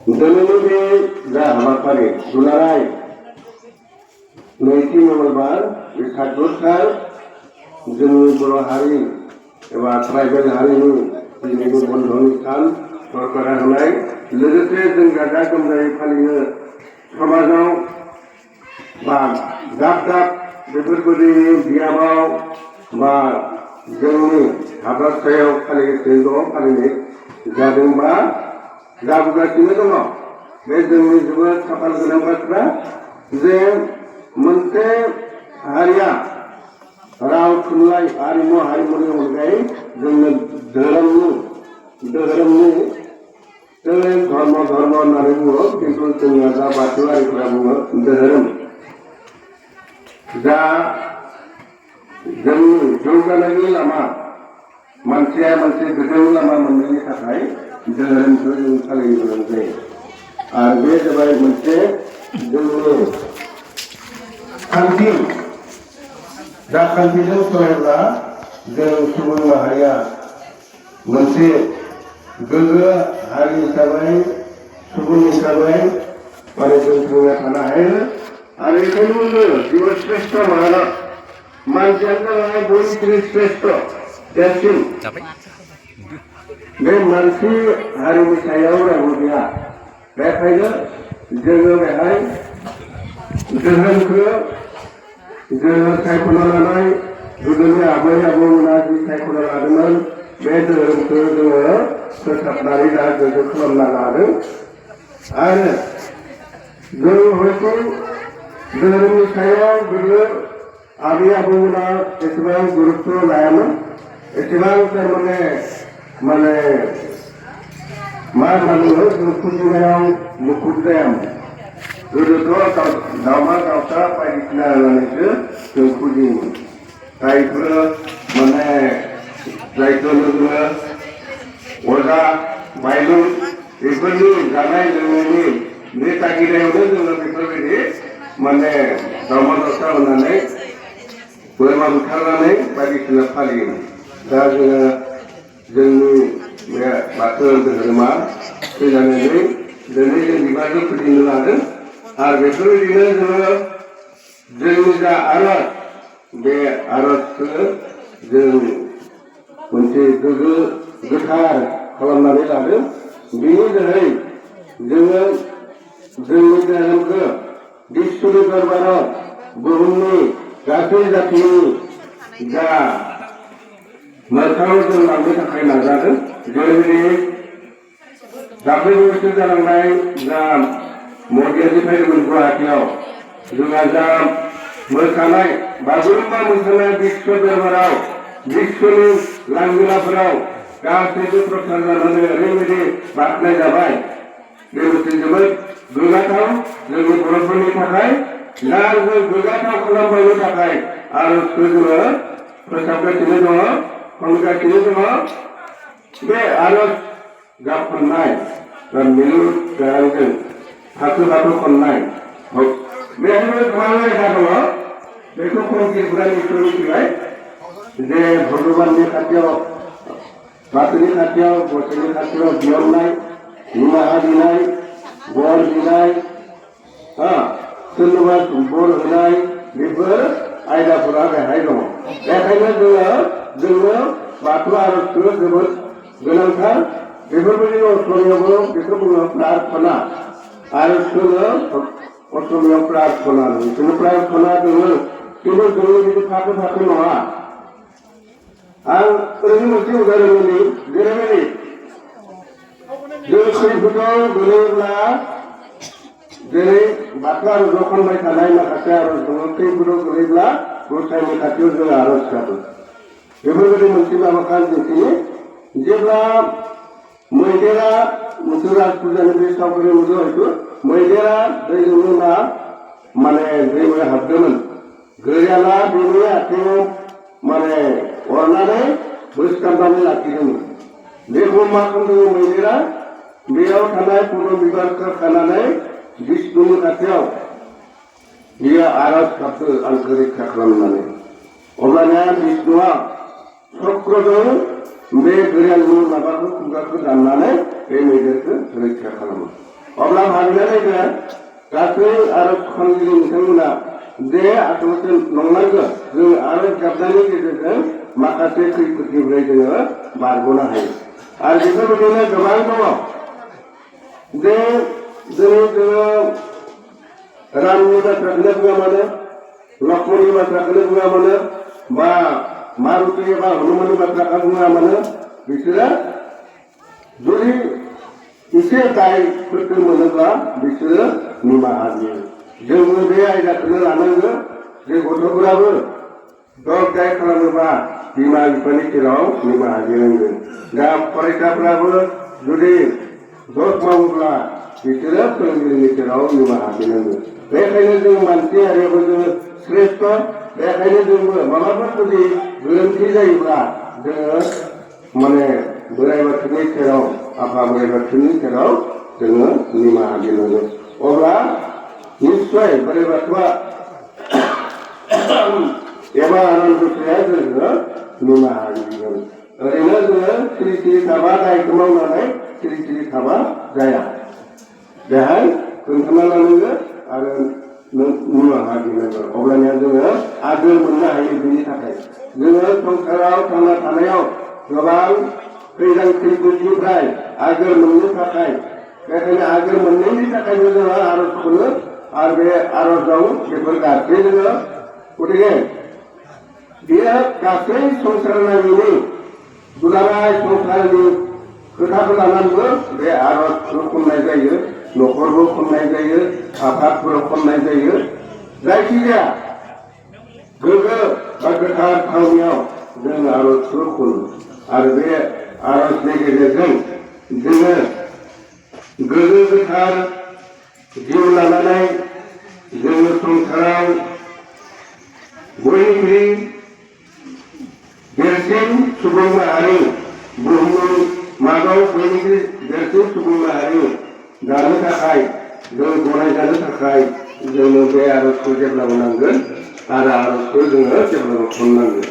दिनैनि बे जा हाबाफारि दुलाराय नैथि मंगलबार बे 7 बोसोर जोंनि बर' हारि एबा ट्राइबेल हारिनि दिनैनि बन्धनि सान सरकारा होनाय लोगोसे जों गाजा गोमजायै फालिनो समाजाव बा दाब दाब बेफोरबायदि बियाबाव बा जोंनि हादरसायाव फालिगासिनो दं फालिनाय जादोंबा जाबोगासिनो दङ बे जोंनि जोबोद खाफाल गोनां बाथ्रा जे मोनसे हारिया राव थुनलाइ आरिमु हारिमुनि अनगायै जोंनो धोरोमनि धर्म होननानै बुङो खिन्थु जोंनिया दा बाथौआरिफोरा बुङो धोरोम जा जोंनि जौगानायनि लामा मानसिया मोनसे गोजौ लामा मोननायनि थाखाय धोरोमखौ जों फालिनो गोनां जायो आरो बे जाबाय मोनसे जोंनि खान्थि जा खान्थिजों सलायब्ला जों सुबुं माहारिया मोनसे गोग्गो हारि हिसाबै सुबुं हिसाबै माने जों थांना थानो हायो आरो बेखायनो जिउ श्रेष्ठ भारत मानसियानो जाबाय बयनिख्रुइ श्रेष्ठ देरसिन बे मानसि हारिनि सायाव रावबो गैया बेखायनो जोङो बेहाय धोरोमखौ जोङो सायख'ना लानाय गोदोनि आबै आबौमोना जि सायख'ना लादोंमोन बे धोरोमखौ जोङो फोसाबनानै दा गोग्गो खालामना लादों आरो जों हयथ' धोरोमनि सायाव गोदो आबै आबौमोना एसेबां गुरुत्व लायामोन एसेबां थारमाने माने मा होनना बुङो जों फुजिनायाव मुखुब जायामोन गोदोथ' दाउमा दाउसा बायदिसिना होनानैसो जों फुजियोमोन जायफोर माने जायखौ जोङो अजा बायलुं बेफोरनि जानाय लोंनायनि बे तागिदायावनो जोङो बेफोरबायदि माने दाउमा दाउसा होनानै बोरमा बुथारनानै बायदिसिना फालियोमोन दा जोङो जोंनि बे बाथौ धोरोमा फैनानै दिनै जों बिबारखौ फुजिनो लादों आरो बेफोरबायदिनो जोङो जोंनि जा आरज बे आरजखौ जों मोनसे गोग्गो गोथार खालामनानै लादों बेनि जोहै जोङो जोंनि धोरोमखौ बिश्वनि दरबाराव बुहुमनि गासै जाथिनि जा मोखाङाव जों लांनो थाखाय नाजादों जेरैबायदि दाख्लै बोसोर जालांनाय जा मर्गियानि फैदोंमोन गुवाहाटियाव जोंहा जा मोसानाय बागुरुम्बा मोसानाय बिश्व दरबाराव बिश्वनि लांगोनाफोराव गासैबो प्रसार जानानै ओरैबायदि बाख्नाय जाबाय बे मोनसे जोबोद गोग्गाथाव जोंनि बर'फोरनि थाखाय दा जों गोग्गाथाव खालामबायनो थाखाय आरजखौ जोङो फोसाबगासिनो दङ खनगासिनो दङ बे आरज गाब खननाय बा मिलु गारांजों थाखो थाखो खननाय बेहायबो गोबां आयदा दङ बेखौ खनगिरिफोरा निस्सय मिथिबाय जे भगबाननि खाथियाव बाथौनि खाथियाव गसाइनि खाथियाव बिहरनाय निमाहा बिनाय बर बिनाय सोरनोबा बर होनाय बेफोर आयदाफोरा बेहाय दङ बेखायनो जोङो बाथौ आरजखौ जोबोद गोनांथार बेफोरबायदि असमियावबो बेखौ बुङो प्रार्थना आरजखौ असमियाव प्रार्थना जोङो प्रार्थना दङ खिन्थु जोङो बिदि फाखो फाखो नङा आं ओरैनो मोनसे उदाहरण होनि जेरैबायदि जों खैफोदाव गोलैयोब्ला जेरै बाथौ आरजआव खनबाय थानाय माखासे आरज दङ खैफोदाव गोलैब्ला गसाइनि खाथियाव जों आरज गाबो बेफोरबायदि मोनसे माबाखौ दिन्थियो जेब्ला मैदेरा मोनसे राज फुजानि बे सावगारि नुदों हयथ' मैदेरा दै लोंना माने दैमायाव हाबदोंमोन गैयाला बेनि आथिङाव माने अरनानै बोसखारनानै लाखिदोंमोन बेखौ मा खालामदों मैदेरा बेयाव थानाय फुल बिबारखौ खानानै बिष्णुनि खाथियाव बियो आरज गाबदों आंखौ रैखा खालामनानै अब्लानिया बिष्णुआ चक्रजों बे गोरियालनि माबाखौ खुगाखौ दाननानै बे मैदेरखौ रैखा खालामो अब्ला भाबिनानै गासै आरज खनगिरि बिथांमोना जे आसलथे नंनांगौ जों आरज गाबनायनि गेजेरजों माखासे खैफोदनिफ्राय जोङो बारग'नो हायो आरो बेफोरबायदिनो गोबां दङ जे दिनै जोङो रामनि बाथ्राखौनो बुङा मानो लक्ष्मणनि बाथ्राखौनो बुङा मानो बा मारुति एबा हनुमाननि बाथ्राखौ बुङा मानो बिसोरो जुदि एसे दायफोरखौ मोनोब्ला बिसोरो निमाहा बियो जोंबो बे आयदाखौनो लानांगौ जे गथ'फोराबो दग दाय खालामोबा बिमा बिफानि सेराव निमाहा बिनांगोन दा फरायसाफोराबो जुदि दग मावोब्ला बिसोरो फोरोंगिरिनि सेराव निमाहा बिनांगोन बेखायनो जों मानसि हारियाबो जोङो श्रेष्ठ बेखायनो जोंबो माबाफोर जुदि गोरोन्थि जायोब्ला जोङो माने बोराइ बाथौनि सेराव आफा बोराइ बाथौनि सेराव जोङो निमाहा बिनांगोन अब्ला निश्चय बोराइ बाथौआ एबा आनान गसाइया जोङो निमाहा बिगोन ओरैनो जोङो सिरि सिरि थाबा दायखौ मावनानै सिरि सिरि थाबा जाया बेहाय खोन्थाना लानांगौ आरो निमाहा बिनांगौ अब्लानिया जोङो आगोल मोननो हायो बेनि थाखाय जोङो संसाराव थांना थानायाव गोबां खैदां खैफोदनिफ्राय आगोल मोननो थाखाय बेखायनो आगोल मोननायनि थाखायनो जोङो आरज खनो आरो बे आरजाव बेफोर गासै जोङो गतिके बेयो गासै संसार नाङैनो दुलाराय संसारनि खोथाखौ लानानैबो बे आरजखौ खननाय जायो न'खरबो खननाय जायो आफादफोराव खननाय जायो जायखिजाया गोग्गो बा गोथार थावनियाव जों आरजखौ खनो आरो बे आरजनि गेजेरजों जोङो गोग्गो गोथार जिउ लानानै जोङो संसाराव बयनिख्रुइ देरसिन सुबुं माहारि बुहुमनि मादाव बयनिख्रुइ देरसिन सुबुं माहारि जानो थाखाय जों गनायजानो थाखाय जोङो बे आरजखौ जेब्लाबो नांगोन आरो आरजखौ जोङो जेब्लाबो खननांगोन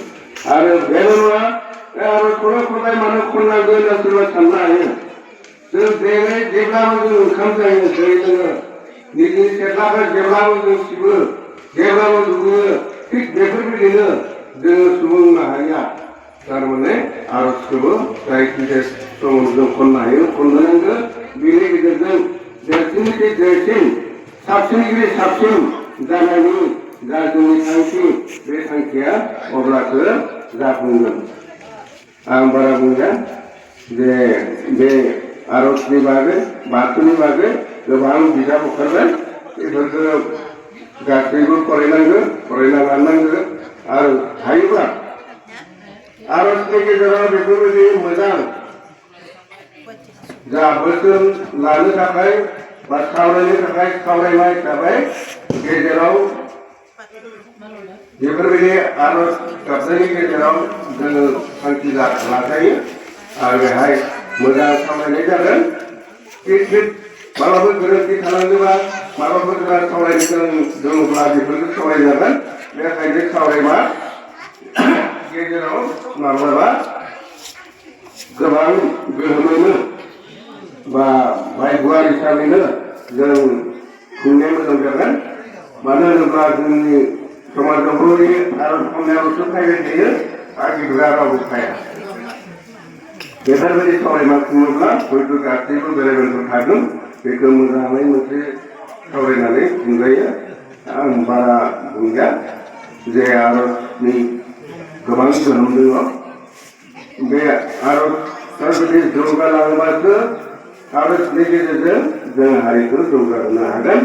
आरो बेल' नङा बे आरजखौनो खननाय मानो खननांगोन होनना सोरबा साननो हायो जों जेब्लाबो जों ओंखाम जायो दै लोङो निजिनि सेथ्लाखौ जेब्लाबो जों सिबो जेब्लाबो दुगैयो थिग बेफोरबायदिनो जोङो सुबुं माहारिया थारमाने आरजखौबो जायखिजाया समाव जों खननो हायो खननो नांगौ बेनि गेजेरजों देरसिननिख्रुइ देरसिन साबसिननिख्रुइ साबसिन जानायनि जा जोंनि थांखि बे थांखिया अब्लासो जाफुंगोन आं बारा बुंला जे बे आरजनि बागै बाथौनि बागै गोबां बिजाब ओंखारबाय बेफोरखौ गासैबो फरायनांगौ फरायना लानांगौ आरो हायोब्ला आरजनि गेजेराव बेफोरबायदि मोजां जा बोसोन लानो थाखाय बा सावरायनो थाखाय सावरायनाय हिसाबै गेजेराव बेफोरबायदि आरज गाबनायनि गेजेराव जोङो थांखि लाजायो आरो बेहाय मोजां सावरायनाय जागोन माबाफोर गोरोन्थि खालामोबा माबाफोर सावरायनो गोनां दङब्ला बेफोरखौ सावरायजागोन बेखायनो सावरायबा गेजेराव माब्लाबा गोबां गोहोमैनो बा गुवार हिसाबैनो जों खुंनाया मोजां जागोन मानो होनोब्ला जोंनि समाजावबो आरज खननायावसो फायबाय थायो बाखिफोरा रावबो फाया बेफोरबायदि सावरायमा खुङोब्ला बयबो गासैबो बोराइ बेन्थ थागोन बेखौ मोजाङै मोनसे सावरायनानै खुंजायो आं बारा बुंला जे आरजनि गोबां गोहोम दङ बे आरजआ जुदि जौगालाङोबासो आरजनि गेजेरजों जों हारिखौ जौगाहोनो हागोन।